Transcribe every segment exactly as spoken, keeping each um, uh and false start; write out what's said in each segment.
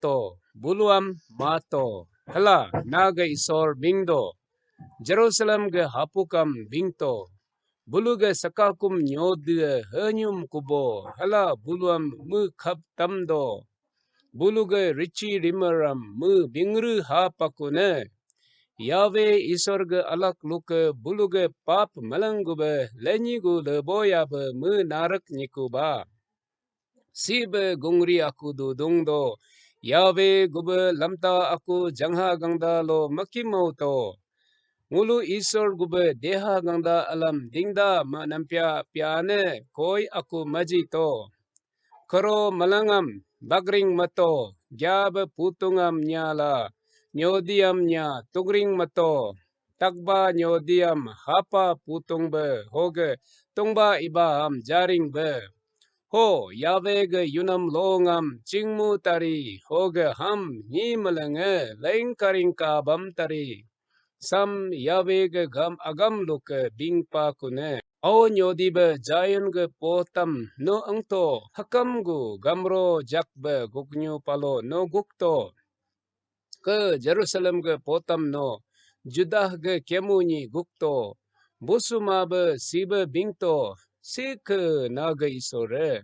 to, buluam mato, hela naga isor bingdo, Jerusalem ge hapukam bingto, bulu ge sakakum nyode henyum kubo, hela buluam me khap tamdo, bulu ge richi rimaram me bingru ha pakune. Yahweh isor ge alak luke bulu ge pap malang gube lenyi gu lebo yabe me narak nyiku ba. Si be gungri aku dudung do. Yahweh gube lamta aku jangha gangda lo makimau to. Ngulu isor gube deha gangda alam dingda ma nampia piane koi aku maji to. Kero malangam bagring mato, gyaba putungam nyala, nyodiam nya tugring mato, takba nyodiam hapa putung be, hoge tungba iba am jaring be. Ho, Yahweh ge yunam longam chingmu tari, hoge ham nyi malenge leng karing kabam tari. Sam Yahweh ge gam agam luke bingpa kune. Ao nyodi be Zion ge potam no angto, hakam gu gamro jak be guknyu palo no gukto. Ke Jerusalem ge potam no, Judah ge kemu nyi gukto. Busuma be sibe bingto, si ke naga isore.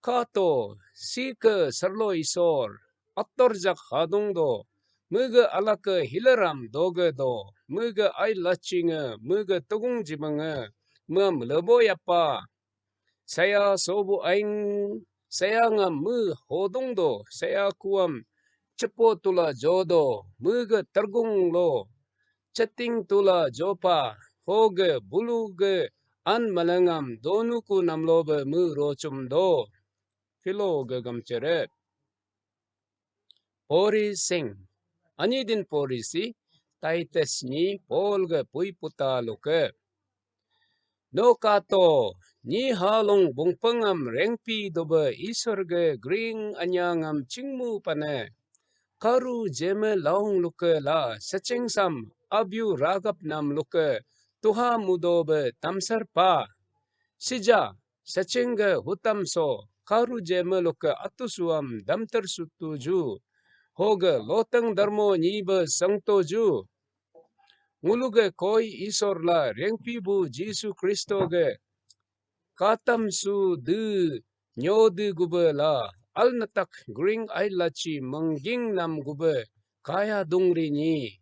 Kato, si ke serlo isor, ator jak hadung do, mege alake hilaram doge do, mege ai lachinge, mege tugung jibenge, mem lebo yapa. Saya sobu aing, saya ngam me hodung do, saya kuam cepo tula jodo, mege tergung lo, ceting tula jopa, hoge buluge an malengam donuku namlobe me rochum do. Philo ge gamcheret. Pori sing. Ani din pori si Titus ni Paul ge pui puta luke. No kato, ni halong bungpengam rengpi dobe isor ge gring anyangam chingmu pane. Karu jeme laung luke la seching sam abiu ragap nam luke tuha mudobe tamsar pa. Sija, sachingge hutam so, karu jeme luke atusuam damter sutuju, hoge loteng darmo nyibe sangtoju. Nguluge koi isor la rengpi bu Jisu Kristo ge katam su de nyode gube la alnatak gring ai lachi mengging nam gube kaya dungri nyi.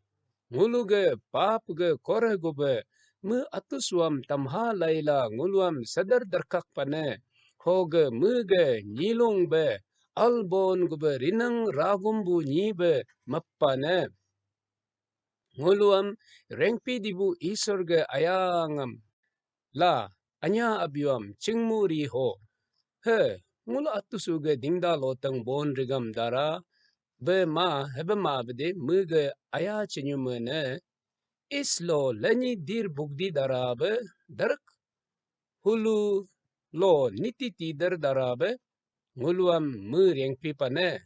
Ngulu ge pap ge kore gube me atusuam tamha laila nguluam sadar darkak pane. Hoge me ge nyilung be albon gube rinang ragumbu nyi be mappane. Nguluam rengpi dibu isor ge ayangam la anya abiuam chingmu ri ho. He, ngulu atusu ge dingda loteng bon rigam dara be ma hebe ma bede me ge aya chinyume ne. Islo lenyi dir bugdi dara be derk hulu lo niti tider dara be nguluam me rengpi pane.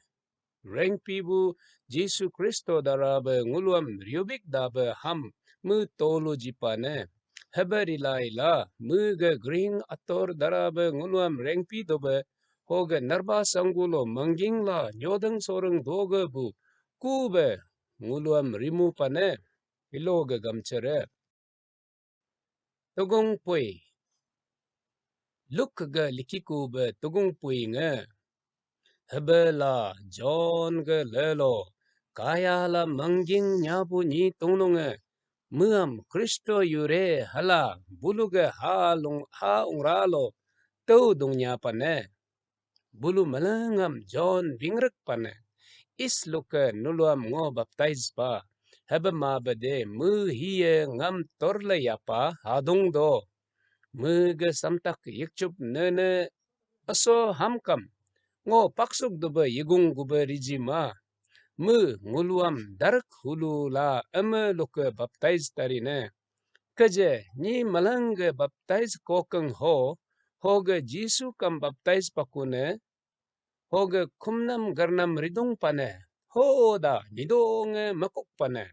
Rengpi bu Jisu Kristo dara be nguluam riubik da be ham me tolu jipane. Hebe rilai la me ge gring ator dara be nguluam rengpi dobe hoge narba sanggulo mangging la nyodeng soreng doge bu ku be nguluam rimu pane. Ilo ge gamchere. Tugung pui. Luk ge likiku be tugung pui nge. Hebe la John ge lelo kaya la mangging nyabu nyi tungnung nge. Meam Kristo yure hala bulu ge ha lung ha ungra lo teu dung nya pane. Bulu melengam John bingrek pane. Is luke nuluam ngo baptize pa. Hebe ma bede me hiye ngam torle yapa hadung do. Me ge samtak yikchup nene aso hamkam. Ngo paksuk dube yigung gube riji ma. Me nguluam darak hulu la eme luke baptize tarine. Keje nyi meleng ge baptize kokeng ho, hoge Jisu kam baptize pakune, hoge khumnam garnam ridung pane, hoda nidonge makuk pane,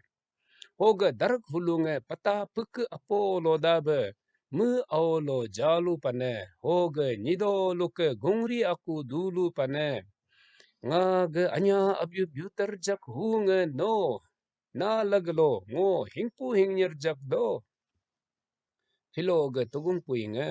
hoge darak hulunge pata peke apo loda be me aolo jalu pane, hoge nido luke gungri aku dulu pane. Ngoqg anya aby byutar jaq hunge no, na lvgalo ngo hingpu hingnyer jaq do. Pilo gv tugung puinge,